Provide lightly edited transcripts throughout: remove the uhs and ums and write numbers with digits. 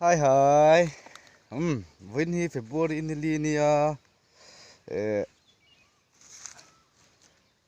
Hi hi umm vawiin hi February ni li nia eh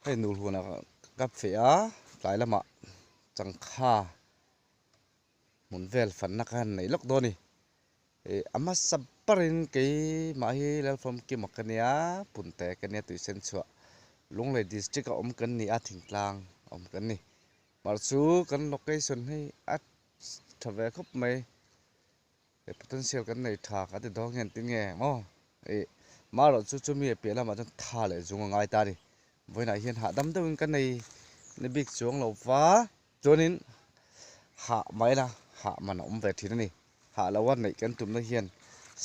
hei nu huanah ka feh a tlai lamah changkha hmun vel fanna kha han nei lawk dawn a ni eh a hmasa berin keimah hi Lalfamkima ka nia Punte ka nia tuisen chhuah Lunglei district a awm kan ni a thingtlang a awm kan ni Mar chu kan location hi a tha ve khawp mai he potential kan nei tha ka ti dawn nge engtin nge maw ih marawh chu chumi a piah lamah chuan tha leh zung a ngai ta a ni vawiinah hian hahdam deuhin ka nei ni bik chuang lo va chuanin hah mai la hah man a awm ve thin a ni hah loa neih kan tumna hian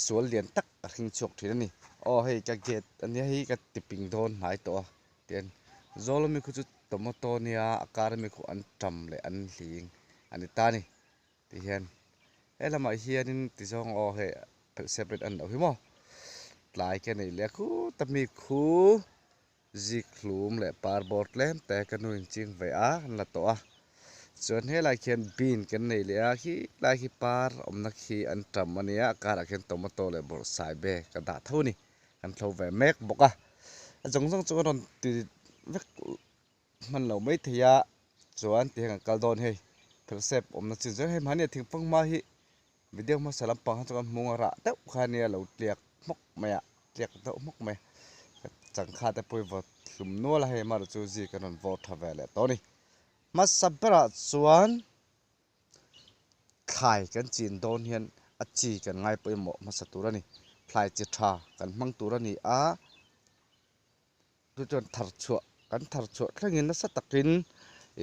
sual lian tak a hring chhuak thin a ni aw hei ka gate ania hei ka tiping dawn hnai tawh a. Tian Zawla mi khu chu tomato nia a kar ami khu an tam leh an hling a ni ta a ni ti hian he lamah hianin ti zawng aw hei phelh separate a ni loh hi maw tlai ka nei leh khut a mi khu zik hlum leh par bawr tlem te ka nu in ching ve a an la tawh a chuan helai khian bean kan nei leh a khi lai khi par awmna khi an tam a nia a karah khian tomato leh bawrhsaibe ka dah tho a ni. Kan thlo ve mek bawk a, a zawng zawng chu a rawn ti vek hman lo mai thei a, chuan ti hian kan kal dawn hei phelsep awmna chin chuan hei mahni a thingfang hma hi video hmasa lampang kha chuan kan hmung a rah deuh kha ania lo tliak hmawk mai a tliak deuh hmawk mai a changkha te pawh hi vawt hlum nual a hei amaherawhchu chu zik an rawn vawt tha ve leh tawh a ni hmasa berah chuan. Thlai kan chin dawn hian a chi kan ngai pawimawh hmasa tur a ni. Thlai chi tha kan hmang tur a ni a, chu chuan thar chhuah kan thar chhuah thlengin nasa takin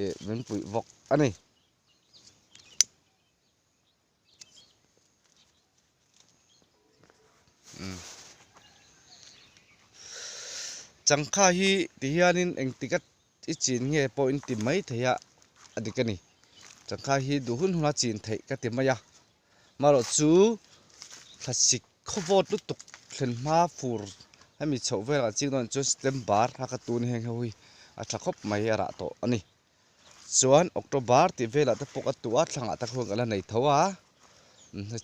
ih min puih bawk a ni. Changkha hi ti hianin engtik a i chin nge pawh in ti mai thei a a dik a ni changkha hi duh hun hun a chin theih ka ti mai a marawh chu thlasik khawvawt lutuk thlen hma fur hemi chhoh velah ching dawn chuan September a ka tun heng ho hi a tha khawp mai a rah tawh a ni chuan October tih velah te pawh ka tuh a thlangah te khuan ka la nei tho a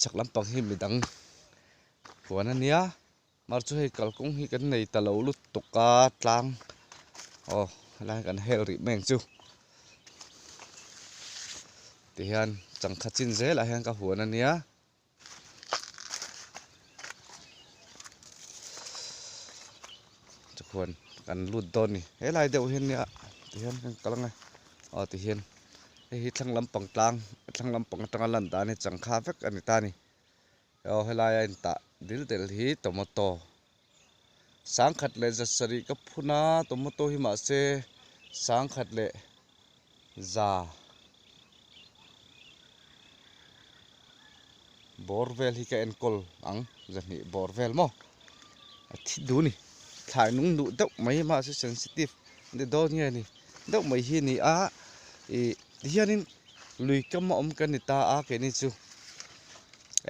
chhak lampang hi midang huan a nia. Mar chu hei kalkawng hi kan nei ta lo lutuk a tlang aw helai kan hel rih mai ang chu tihian changkha chin zelah hian ka huan a nia chuan kan lut dawn a ni helai deuh hian nia tihian kan kal ang e aw tihian hei hi thlang lampang tlang thlang lampang atanga lan dan hi changkha vek a ni ta a ni. Aw helai a intah dil del hi tomato sangkhat leh za sarih ka phun a tomato hi mahse sangkhat leh za bawr vel hi ka enkawl ang zahnih bawr vel maw a thi duh a ni thlai nung duh deuh mai mahse sensitive ni dawn nge ni deuh mai hi a ni a ih tihianin lui kam a awm kan ni ta a keini chu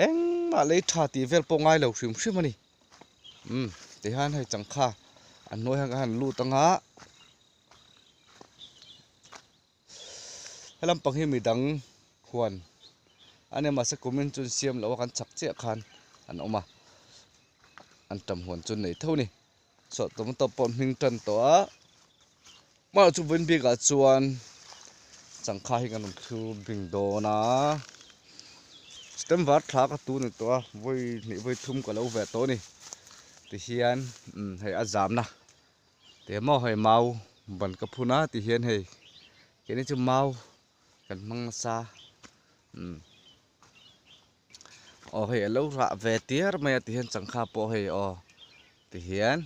engmah lei tha tih vel pawh ngai lo hrim hrim a ni umm tihian hei changkha a hnuai hian ka han lut ang a helam pang hi midang huan a nia mahse kumin chu an siam loh a kan chak chiah khan an awm a an tam huan chu an nei tho a ni. Sawh tomato pawh hming tan tawh a mahse chu vawiin bikah chuan changkha hi kan rawn thlur bing dawn a September thla ka tu ni tawh a vawi hnih vawi thum ka lo ve tawh a ni tihian umm hei a zamna te maw hei mau ban ka phun a tihian hei keini chu mau kan hmang nasa umm. Aw hei a lo rah ve tiar mai a tihian changkha pawh hei aw tihian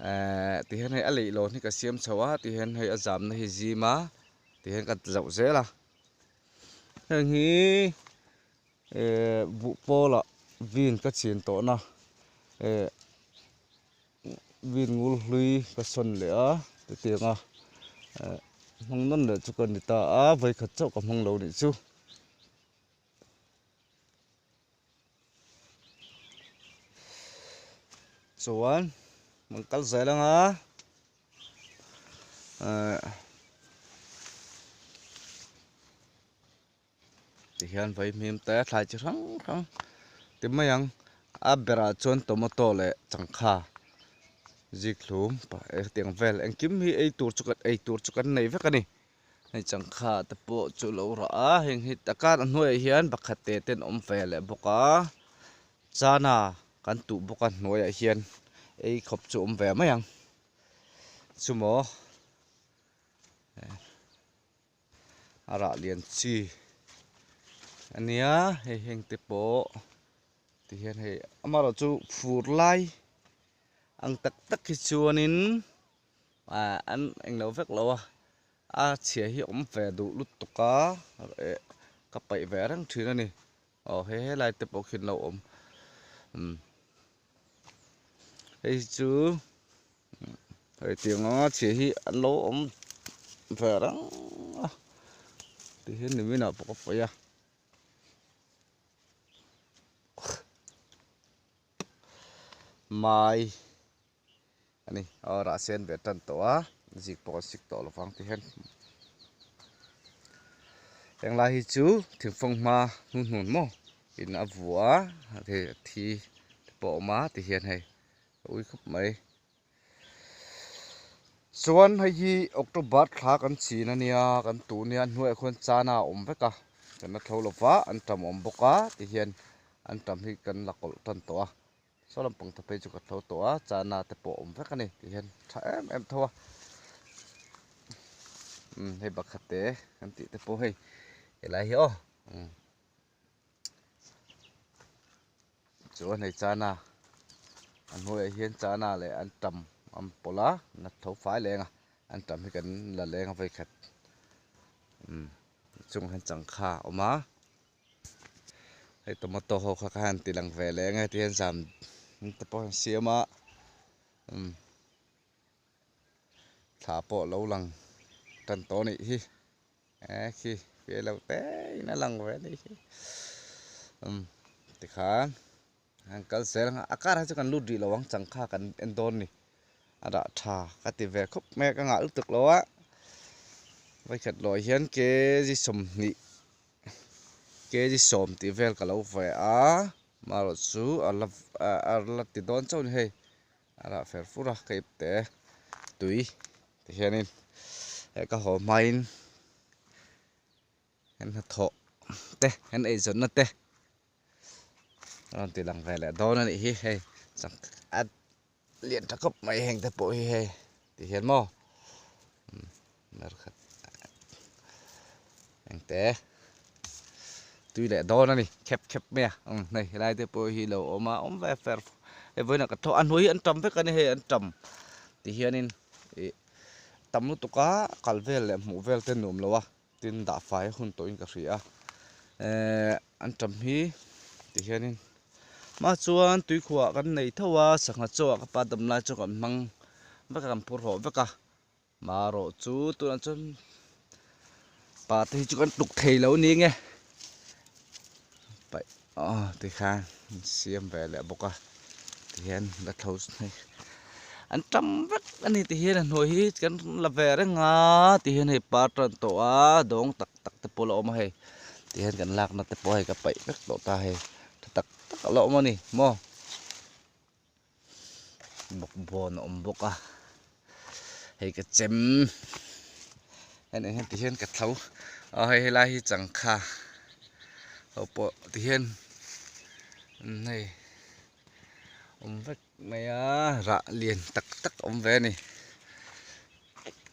ehh tihian hei a leih lawn hi ka siam chho a tihian hei a zamna hi zim a tihian ka zauh zel a heng hi ehh buh pawlah vin ka chin tawhna ehh Vin ngul hlui ka sawn leh a chutiang a eh hmang nawn leh chu ka ni ta a vawikhat chauh ka hmang lo nih chu. Chuan an kal zel ang a eh. Tihian vaihmim te thlai chi hrang hrang ti mai ang a berah chuan tomato leh changkha zikhlum hetiang vel engkim hi ei tur chu ei tur chu kan nei vek a ni hei changkha te pawh chu lo rah a heng hi a kar a hnuaiah hian pakhat te te an awm ve leh bawk a chana kan tuh bawk a hnuaiah hian ei khawp chu awm ve mai ang chumaw. A rah lian chi a nia hei heng te pawh ti hian hei amaherawh chu fur lai ang tak tak hi chuanin ah an englo vek lo a a chhia hi awm ve duh lutuk a eh ka paih ve reng thin a ni aw he helai te pawh khi an lo awm umm hei chu. Hei tiang anga chhia hi an lo awm ve reng a tihian nimin ah pawh ka paih a mai a ni aw rah sen ve tan tawh a zik pawh an sik tawh lovang tihian henglai hi chu thingfang hma hnuhnun maw in a vuah a hei a thi te pawh a awm a tihian hei. A ui khawp mai. Chuan hei hi October thla kan chin a nia, kan tuh nia hnuaiah khuan chana a awm vek a, kan la tho lova an tam awm bawk a tihian an tam hi kan la kawlh tan tawh a, saw lampang te phei chu ka tho tawh a, chana te pawh a awm vek a ni tihian tha em em tho a. Umm hei bakhat te kan tih te pawh hei helai hi aw umm. Chuan hei chana a hnuaiah hian chana leh an tam an pawlh a na tho fai leng a an tam hi kan la leng a vawikhat umm chungah hian changkha a awm a hei tomato ho kha ka han ti lang ve leh ang e tihian zam te pawh an siam a umm. Thla pawh lo lang tan tawh a nih hi e khi fiah lo te in a lang ve a nih hi umm tikhan an kal zel ang a a car ah chuan kan lut rih lo ang changkha kan en dawn a ni a dah tha ka ti ve khawp mai a ka ngah lutuk lo a vawikhat lawh hian kg 20 kg 10 tih vel ka lo ve a marawh chu a la a la ti dawn chauh a ni hei. A rah fer fur a ka ip te tui ti hianin hei ka haw hmain an hnathawh te an eizawnna te a rawn ti lang ve leh dawn a nih hi hei a lian tha khawp mai heng te pawh hi hei ti hian maw Engte tui leh dawn a ni khep khep mai a umm hei helai te pawh hi lo awm a awm ve fer hei vawiinah ka tho a hnuai hi an tam vek a ni hei an tam ti hianin ih tam lutuk a kal vel leh hmuh vel te nuam lo a tin dah fai hun tawhin ka hria a ehh an tam hi ti hianin mah chuan tuikhuah kan nei tho a sangha chaw ah ka pa dam lai chu kan hmang vek a kan phur hawh vek a. Marawh chu tunah chuan pa te hi chu kan tluk thei lo ni nge paih aw tikhan an siam ve leh bawk a tihian la tho hei an tam vek a ni tihian a hnuai hi kan la ve reng a tihian hei par tan tawh a dawng tak tak te pawh a la awm a hei tihian kan lakna te pawh hei ka paih vek tawh ta hei tha tak tak a la awm a ni maw. Bawkbawn a awm bawk a hei ka chem heng hian ti hian ka tho a hei helai hi changkha ho pawh ti hian hei awm vek mai a rah lian tak tak a awm ve a ni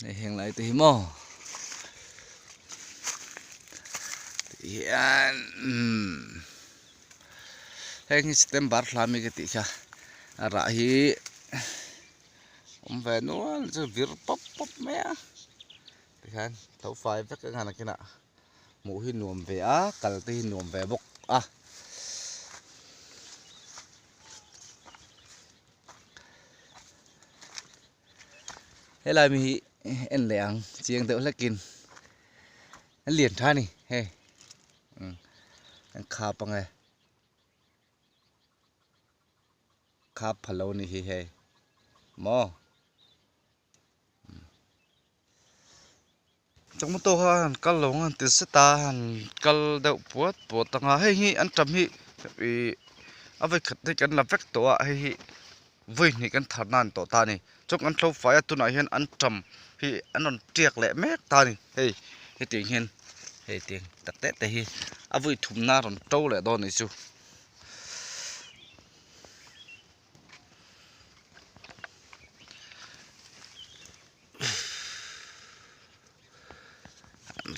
hei heng lai te hi maw ti hian umm. Heng hi September thla ami ka tih kha a rah hi awm ve nual chu vir pawp pawp mai a tikhian tho fai vek ang a nakinah hmuh hi nuam ve a kal te hi nuam ve bawk a. Helai mi hi en leh ang chiang deuh hlekin a lian tha a ni hei. An khap ange khap pha lo ni hi hei maw. Tomato kha han kal lo ang a han ti zet a han kal deuh puat puat ang a hei hi antam hi ih a vawikhat te kan la vek tawh a hei hi vawi hnih kan thar na a ni tawh ta a ni chuan kan tho fai a tunah hian antam hi an rawn tiak leh mek ta a ni hei hetiang hian hei tiang tak te te hi a vawi thumna a rawn to leh dawn a nih chu.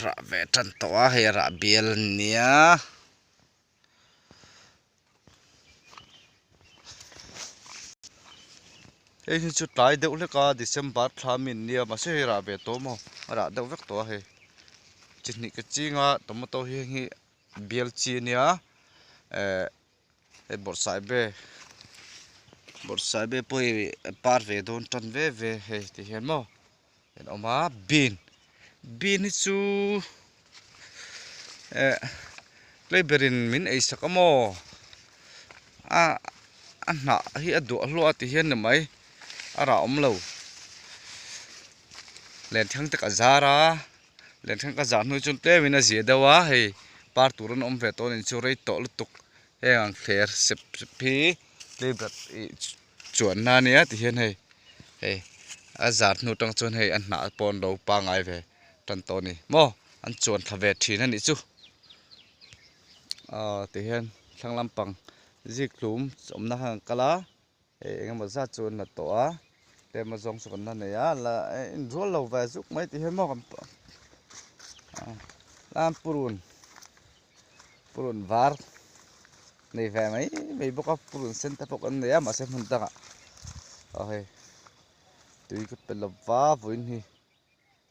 Rah ve tan tawh a hei rah bial a nia. Hei hi chu tlai deuh hlek a December thla mi an nia mahse hei rah ve tawh maw a rah deuh vek tawh a hei chi hnih ka ching a tomato hi heng hi bial chi a nia eh hei bawrhsaibe bawrhsaibe pawh hi a par ve dawn tan ve ve hei ti hian maw an awm a bean bean hi chu eh tlei berin min ei sak a maw a a hnah hi a duah hluah a ti hian ni mai a rah awm lo lenthleng te ka zar a lenthleng ka zar hnu chuan tlem in a zia deuh a hei par tur an awm ve tawh a ni chu rei tawh lutuk heng ang thler sep sep hi tlei ber ih chuanna ania ti hian hei hei a zar hnu atang chuan hei a hnah pawh an lo pangai ve tan tawh a ni maw an chuan thla ve thin a nih chu aw ti hian thlang lampang zikhlum awmna khan an kal a hei eng emaw zat chu an la tawh a tlem a zawng chu kan la nei a la inrual lo ve zuk mai ti hian maw kan lam purun purun var nei ve mai mai bawk a purun sen te pawh kan nei a mahse hmun dangah aw hei tui ka pe lova vawiin hi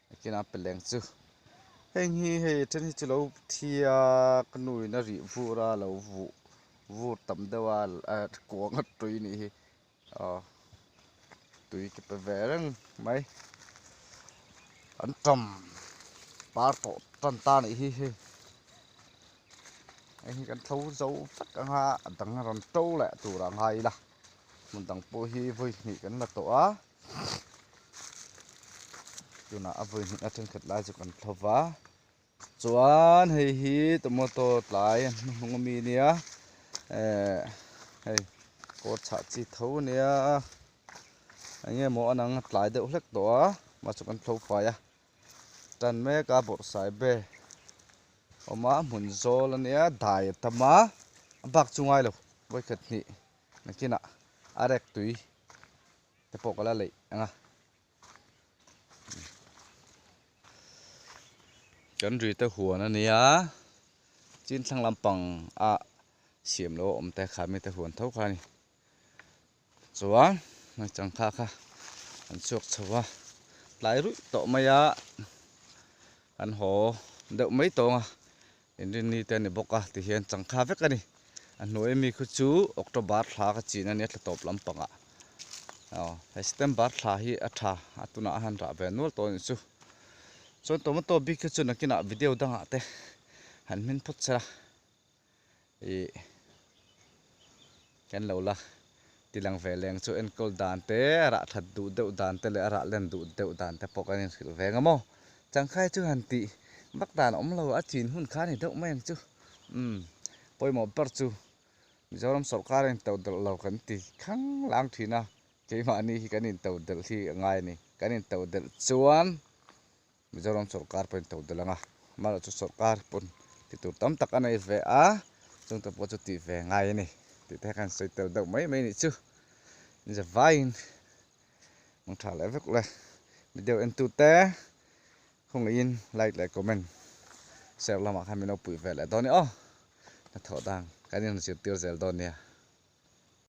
nakinah pe leng chu heng hi hei a then hi chu lo thi a ka nu in a rih vur a lo vuh vur tam deuh a kuang a tui a nih hi aw tui ka pe ve reng mai an tam par tawh tan ta a nih hi hei hei hi kan tho zo vek ang a a dang a rawn to leh tur a ngai ila hmun dang pawh hi vawi hnih kan la tawh a tunah a vawi hnih a thenkhat lai chu kan tho va Chuan hei hi tomato tlai a hnuhnung ami ania eh hei kawr chhah chi tho ania eng nge maw a nang a tlai deuh hlek tawh a mahse kan tho fai a tan mek a bawrhsai be awm a hmun zawl ania dai a tam a a bak chu ngai lo vawikhat hnih nakinah a rek tui te pawh ka la leih ang a. Kan ri te huan a nia chin thlang lampang a siam lo a awm te kha mite huan tho kha a ni chuan hmai changkha kha an chhuak chho a tlai ruih tawh mai a an haw deuh mai tawng a inrinni te a ni bawk a tihian changkha vek a ni a hnuai ami khu chu October thla ka chin a nia thla tawp lampangah aw hei September thla hi a tha a tunah a han rah ve nual tawh a nih chu chuan tomato bik hi chu nakinah video dangah te han hmin phawt sela ih kan lo la tilang ve leng chu enkawl dan te a rah that duh deuh dan te leh a rah len duh deuh dan te pawh kan inhrilh ve ang a maw changkhai chu han tih vak dan a awm lo a chin hun kha a ni deuh mai ang chu umm pawimawh ber chu Mizoram sawrkar a intodelh lo kan ti khang lang thin a keimahni hi kan intodelh hi a ngai a ni kan intodelh chuan. Mizoram sawrkar pawhin to delh ang a, amaherawhchu sawrkar pawn ti tur tam tak a nei ve a, chungte pawh chu tih ve ngai a ni tih te khan sawi tel deuh mai mai a nih chu. Inzavaiin hmang tha leh vek le. Video entute khawngaihin like leh comment share lamah khan min lo puih ve leh dawn e aw. Hnathawh dang kan inzirtir zel dawn nia.